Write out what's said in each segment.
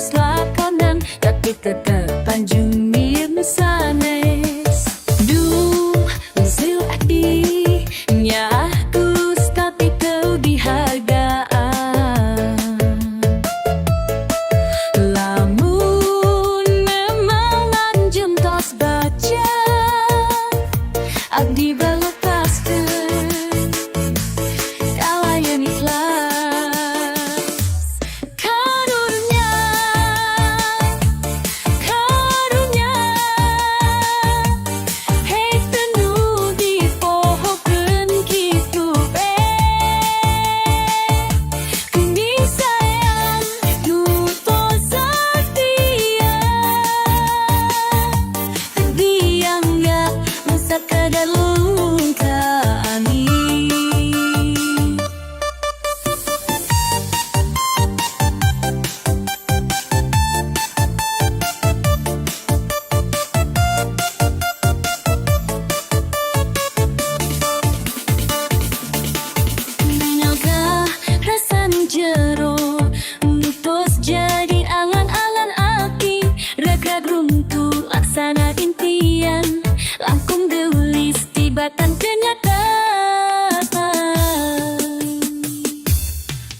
tos lakonan, tapi tetep panjumir nu sanes. Duh, usil abdi nyaah tapi teu dihargaan. Lamun memang anjeun tos baca, abdi balepaskeun kalayan ikhlas. Karunya, karunya, hei teu dipohokeun kitu be. Geuning sayang nu tos satia, dianggap sakadar lungkaan. Ningalkah rasa nu jero nu tos jadi angan-angan aki, rag-rag runtuh laksana impian, langkung geulis tibatan kenyataan.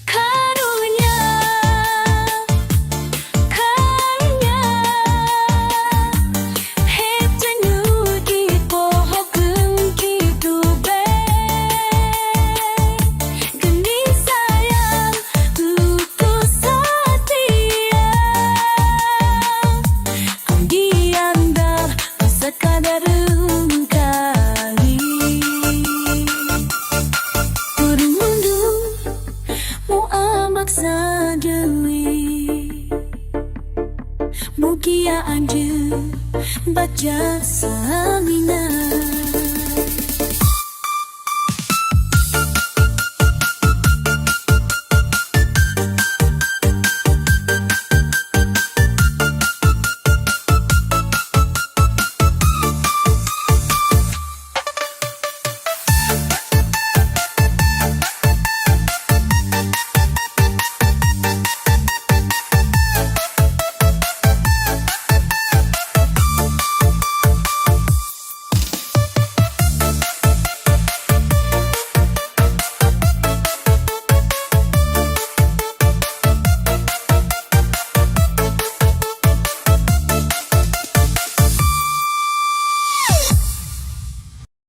Karunya, karunya, hei teu dipohokeun kitu be. Geuning sayang putus satia, dianggap sekadar kali. Kuring mundur moal maksa deui. Mugia anjeun baca salamina.